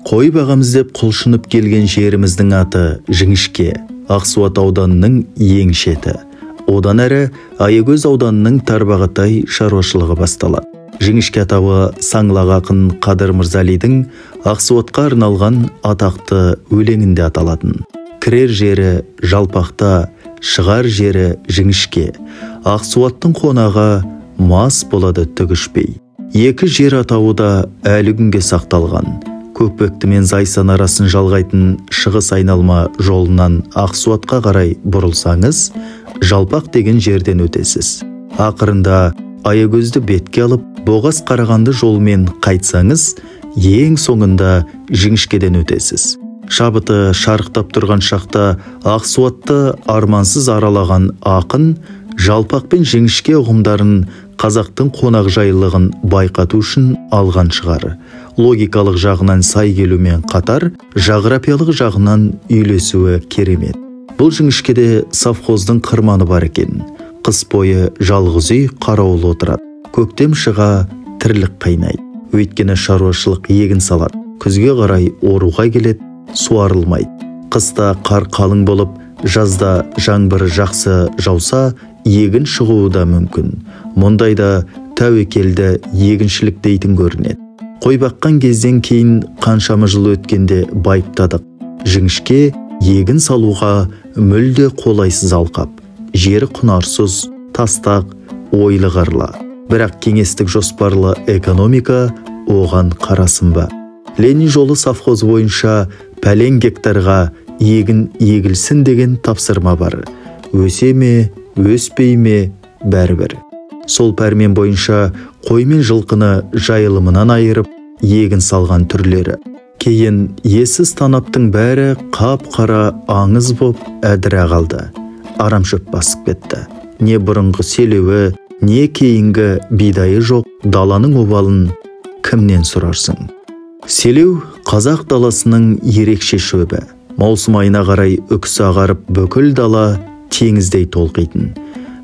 Қой бағамыз деп құлшынып келген жеріміздің аты Жіңішке, Ақсуат ауданының ең шеті. Одан әрі Аягөз ауданының Тарбағатай шаруашылығы басталады. Жіңішке атауы саңлақ ақын Қадыр Мырзалидің Ақсуатқа арналған атақты өлеңінде аталатын. Кірер жері жалпақта, шығар жері жіңішке. Ақсуаттың қонағы мас болады түк ішпей. Екі жер атауы да әлі күнге сақталған. Көкпекті мен Зайсан арасын жалғайтын шығыс айналма жолынан Ақсуатқа қарай бұрылсаңыз, Жалпақ деген жерден өтесіз. Ақырында Аягөзді бетке алып, Боғас Қарағанды жолымен қайтсаңыз, ең соңында Жіңішкеден өтесіз. Шабыты шарықтап тұрған шақта Ақсуатты армансыз аралаған ақын Жалпақ пен Жіңішке ұғымдарын қазақтың қонақжайлығын байқату үшін алған шығар. Логикалық жағынан сай келумен қатар, жағрапиялық жағынан үйлесуі керемет. Бұл Жіңішкеде совхоздың қырманы бар екен. Қыс бойы жалғыз үй қарауыл отырады. Көктем шыға тірлік қайнайды. Өйткені шаруашылық егін салады. Күзге қарай оруға келеді, суарылмайды. Қыста қар қалың болып, жазда жаңбыр жақсы жауса, егін шығуы да мүмкін. Мұндайда тәуекелді егіншілік дейтін көрінеді. Қой баққан кезден кейін қаншама жыл өткенде байыптадық. Жіңішке егін салуға мүлде қолайсыз алқап. Жері құнарсыз, тастақ, ойлы қарлы. Бірақ кеңестік жоспарлы экономика оған қарасын ба. Ленин жолы совхоз бойынша пәлен гектарға егін егілсін деген тапсырма бар. Өсе ме, өспей ме, бәрібір. Сол пәрмен бойынша қой мен жылқыны жайылымынан айырып, егін салған түрлері. Кейін иесіз танаптың бәрі қап-қара аңыз боп әдіре қалды. Арамшөп басып кетті. Не бұрынғы селеуі, не кейінгі бидайы жоқ даланың обалын кімнен сұрарсың? Селеу қазақ даласының ерекше шөбі. Маусым айына қарай үкісі ағарып бүкіл дала теңіздей толқитын.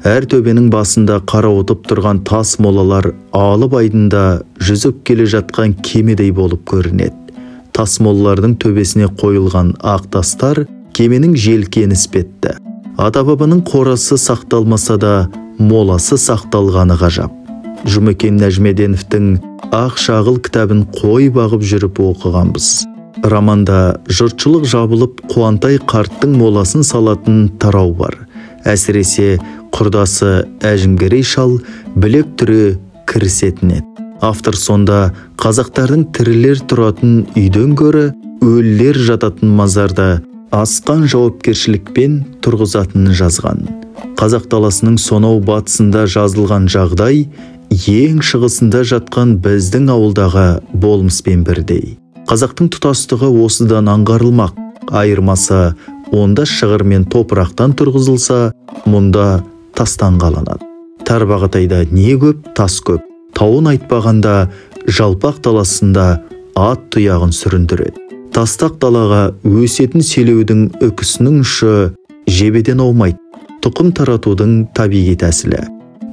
Әр төбенің басында қарауытып тұрған тас молалар алып айдында жүзіп келе жатқан кемедей болып көрінеді. Тас молалардың төбесіне қойылған ақ тастар кеменің желкені іспетті. Ата-бабаның қорасы сақталмаса да моласы сақталғаны ғажап. Жұмекен Нәжмеденовтің Ақ шағыл кітабын қой бағып жүріп оқығанбыз. Романда жұртшылық жабылып Қуантай қарттың моласын салатын тарау бар. Әсіресе құрдасы Әжімгерей шал білек түрі кірісетін еді. Автор сонда қазақтардың тірілер тұратын үйден гөрі өлілер жататын мазарда асқан жауапкершілікпен тұрғызатынын жазған. Қазақ даласының сонау батысында жазылған жағдай ең шығысында жатқан біздің ауылдағы болмыспен бірдей. Қазақтың тұтастығы осыдан аңғарылмақ. Айырмасы онда шығыр мен топырақтан тұрғызылса, мұнда тастан қаланады. Тарбағатайда не көп, тас көп. Тауын айтпағанда жалпақ даласында ат тұяғын сүріндіреді. Тастақ далаға өсетін селеудің үкісінің ұшы жебеден аумайды. Тұқым таратудың табиғи тәсілі.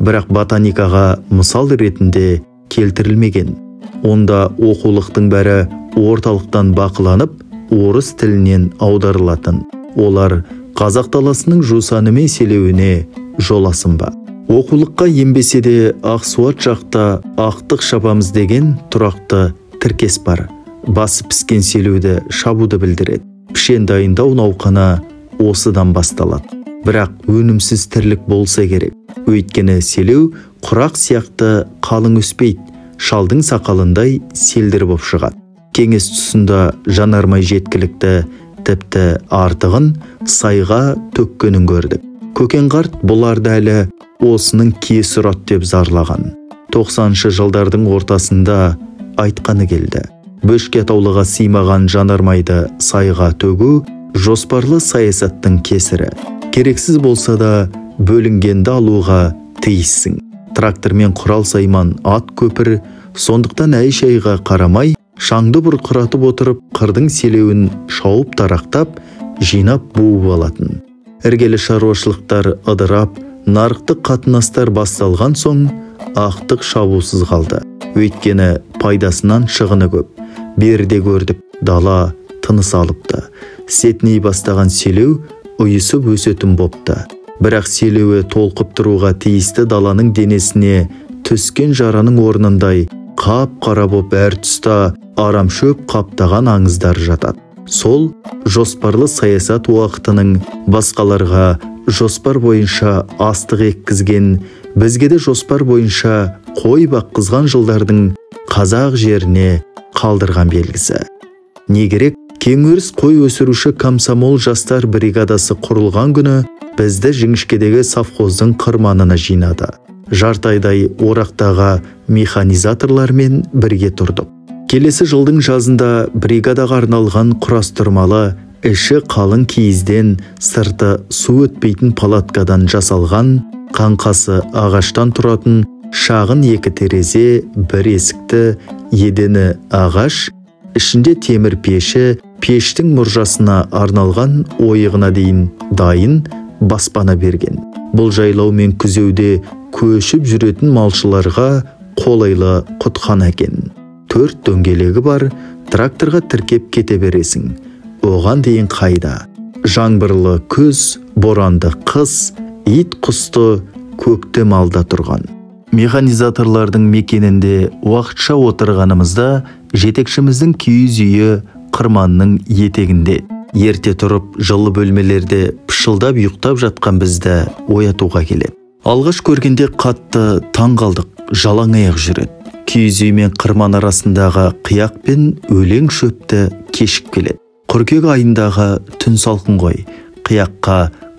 Бірақ ботаникаға мысал ретінде келтірілмеген. Онда оқулықтың бәрі орталықтан бақыланып, орыс тілінен аударылатын. Олар қазақ даласының жусаны мен селеуіне жоласын ба? Оқулыққа енбесе де Ақсуат жақта ақтық шабамыз деген тұрақты тіркес бар. Басы піскен селеуді шабуды білдіреді. Пішен дайындау науқаны осыдан басталады. Бірақ өнімсіз тірлік болса керек. Өйткені селеу құрақ сияқты қалың өспейді, шалдың сақалындай селдір боп шығады. Кеңес тұсында жанармай жеткілікті, тіпті артығын сайға төккенін көрдік. Көкен қарт бұларды әлі осының киесі ұрады деп зарлаған. 90-шы жылдардың ортасында айтқаны келді. Бөшке атаулыға сыймаған жанармайды сайға төгу жоспарлы саясаттың кесірі. Керексіз болса да бөлінгенді алуға тиіссің. Трактормен құрал сайман ат көпір, сондықтан әй-шайға қарамай шаңды бұрқыратып отырып қырдың селеуін шауып тарақтап, жинап буып алатын. Іргелі шаруашылықтар ыдырап, нарықтық қатынастар басталған соң ақтық шабусыз қалды. Өйткені пайдасынан шығыны көп. Берде көрдік, Дала тыныс алыпты. Сетіней бастаған селеу ұйысып өсетін бопты. Бірақ селеуі толқып тұруға тиісті даланың денесіне түскен жараның орнындай қап-қара боп әр тұста арамшөп қаптаған аңыздар жатады. Сол жоспарлы саясат уақытының басқаларға жоспар бойынша астық еккізген, бізге де жоспар бойынша қой баққызған жылдардың қазақ жеріне қалдырған белгісі. Не керек, кеңөріс қой өсіруші комсомол жастар бригадасы құрылған күні бізді Жіңішкедегі совхоздың қырманына жинады. Жарты айдай орақтағы механизаторлармен бірге тұрдық. Келесі жылдың жазында бригадаға арналған құрастырмалы, іші қалың киізден, сырты су өтпейтін палаткадан жасалған, қаңқасы ағаштан тұратын шағын екі терезе, бір есікті, едені ағаш, ішінде темір пеші, пештің мұржасына арналған ойығына дейін дайын баспана берген. Бұл жайлау мен күзеуде көшіп жүретін малшыларға қолайлы құтхана екен. 4 дөңгелегі бар тракторға тіркеп кете бересің. Оған дейін қайда? Жаңбырлы күз, боранды қыс, ит құсты көктем алда тұрған. Механизаторлардың мекенінде уақытша отырғанымызда жетекшіміздің киіз үйі қырманның етегінде. Ерте тұрып жылы бөлмелерде пышылдап ұйықтап жатқан бізді оятуға келеді. Алғаш көргенде қатты таң қалдық, жалаң аяқ жүреді. Киіз үй мен қырман арасындағы қияқ пен өлең шөпті кешіп келеді. Қыркүйек айындағы түн салқын ғой, қияққа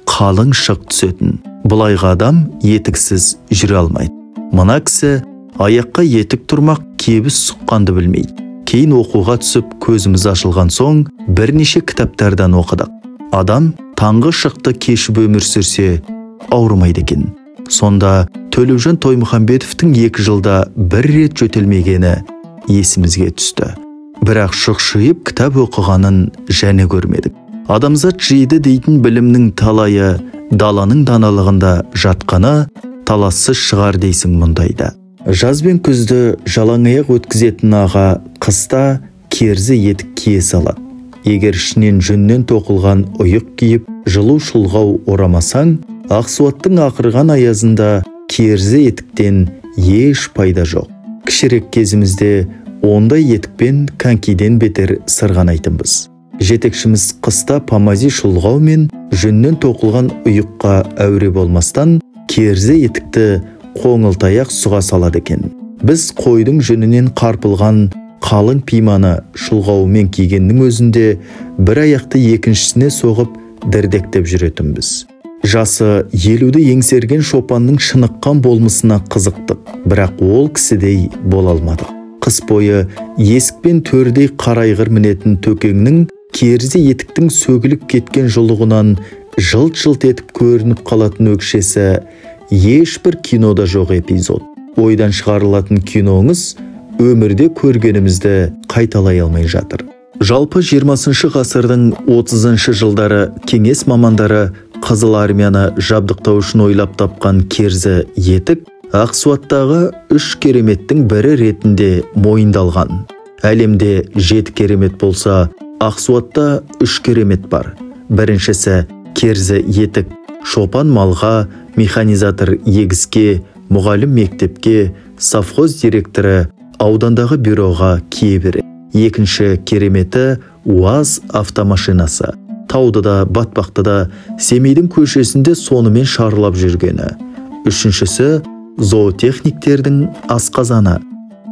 қалың шық түсетін. Бұлайға адам етіксіз жүре алмайды. Мына кісі аяққа етік тұрмақ кебіс сұққанды білмейді. Кейін оқуға түсіп көзіміз ашылған соң бірнеше кітаптардан оқыдық. Адам таңғы шықты кешіп өмір сүрсе ауырмайды екен. Сонда Төлеужан Тоймұхамбетовтің 2 жылда бір рет жөтелмегені есімізге түсті. Бірақ шұқшиып кітап оқығанын және көрмедік. Адамзат жиды дейтін білімнің талайы даланың даналығында жатқаны талассыз шығар дейсің мұндайда. Жаз бен күзді жалаң аяқ өткізетін аға қыста керзі етік кие салады. Егер ішінен жүннен тоқылған ұйық киіп, жылу шұлғау орамасаң, Ақсуаттың ақырған аязында керзі етіктен еш пайда жоқ. Кішірек кезімізде ондай етікпен конькиден бетер сырғанайтынбыз. Жетекшіміз қыста памази шұлғау мен жүннен тоқылған ұйыққа әуре болмастан керзі етікті қоңылтаяқ сұға салады екен. Біз қойдың жүнінен қарпылған қалың пиманы шұлғауымен кигеннің өзінде бір аяқты екіншісіне соғып дірдектеп жүретінбіз. Жасы 50-ді еңсерген шопанның шыныққан болмысына қызықтық, бірақ ол кісідей бола алмадық. Қыс бойы есік пен төрдей қарайғыр мінетін төкеңнің керзі етіктің сөгіліп кеткен жұлығынан жылт-жылт етіп көрініп қалатын өкшесі ешбір кинода жоқ эпизод. Ойдан шығарылатын киноңыз өмірде көргенімізді қайталай алмай жатыр. Жалпы 20-шы ғасырдың 30-шы жылдары кеңес мамандары Қызыл армияны жабдықтау үшін ойлап тапқан керзі етік Ақсуаттағы 3 кереметтің бірі ретінде мойындалған. Әлемде 7 керемет болса, Ақсуатта 3 керемет бар. Біріншісі керзі етік, шопан малға, механизатор егіске, мұғалім мектепке, совхоз директоры аудандағы бюроға кие береді. Екінші кереметі УАЗ автомашинасы. Тауды да, батпақты да, Семейдің көшесінде сонымен шарлап жүргені. Үшіншісі зоотехниктердің асқазаны.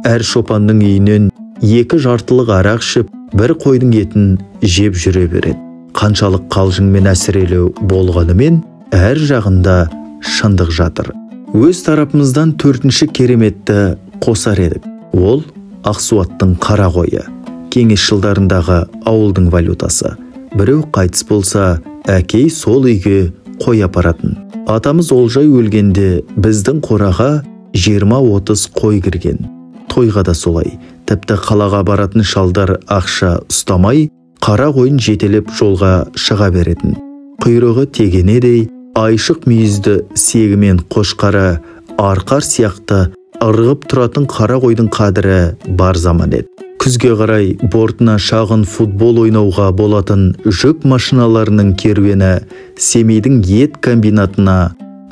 Әр шопанның үйінен 2 жартылық арақ ішіп, бір қойдың етін жеп жүре береді. Қаншалық қалжыңмен әсірелеу болғанымен, әр жағында шындық жатыр. Өз тарапымыздан 4-ші кереметті қосар едік. Ол Ақсуаттың қара қойы. Кеңес жылдарындағы ауылдың валютасы. Біреу қайтыс болса, әкей сол үйге қой апаратын. Атамыз Олжай өлгенде біздің қораға 20-30 қой кірген. Тойға да солай. Тіпті қалаға баратын шалдар ақша ұстамай, қара қойын жетелеп жолға шыға беретін. Құйрығы тегенедей, айшық мүйізді сегімен қошқары арқар сияқты ырғып тұратын қара қойдың қадірі бар заман еді. Күзге қарай бортына шағын футбол ойнауға болатын жүк машиналарының керуені Семейдің ет комбинатына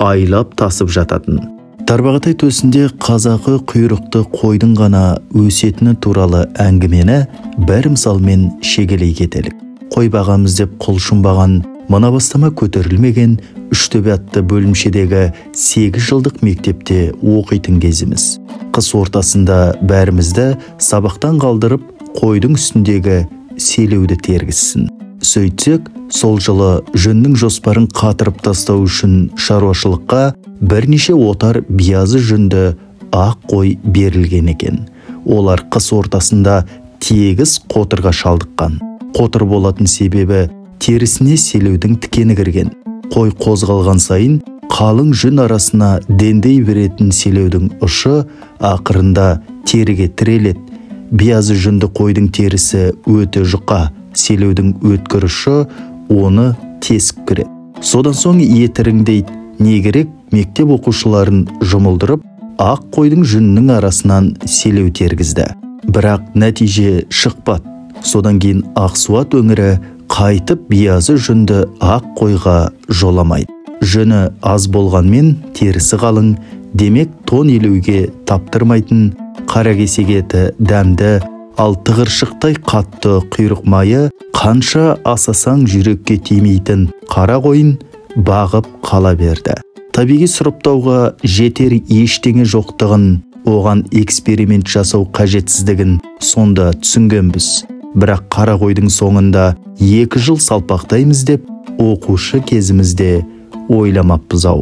айлап тасып жататын. Тарбағатай төсінде қазақы құйрықты қойдың ғана өсетіні туралы әңгімені бір мысалмен шегелей кетелік. Қой бағамыз деп құлшынбаған, мына бастама көтерілмеген Үштөбе атты бөлімшедегі 8 жылдық мектепте оқитын кезіміз. Қыс ортасында бәрімізді сабақтан қалдырып, қойдың үстіндегі селеуді тергізсін. Сөйтсек, сол жылы жүннің жоспарын қатырып тастау үшін шаруашылыққа бірнеше отар биязы жүнді ақ қой берілген екен. Олар қыс ортасында тегіс қотырға шалдыққан. Қотыр болатын себебі терісіне селеудің тікені кірген. Қой қозғалған сайын қалың жүн арасына дендей беретін селеудің ұшы ақырында теріге тіреледі. Биязы жүнді қойдың терісі өте жұқа, селеудің өткір ұшы оны тесіп кіреді. Содан соң етіріңдейді. Не керек, мектеп оқушыларын жұмылдырып, ақ қойдың жүнінің арасынан селеу тергізді. Бірақ нәтиже шықпады. Содан кейін Ақсуат өңірі қайтып биязы жүнді ақ қойға жоламайды. Жүні аз болғанмен терісі қалың, демек тон елеуге таптырмайтын, қара кесек еті дәмді, ал тығыршықтай қатты құйрық майы қанша асасаң жүрекке тимейтін қара қойын бағып қала берді. Табиғи сұрыптауға жетер ештеңе жоқтығын, оған эксперимент жасау қажетсіздігін сонда түсінгенбіз. Бірақ қара қойдың соңында 2 жыл салпақтаймыз деп оқушы кезімізде ойламаппыз ау.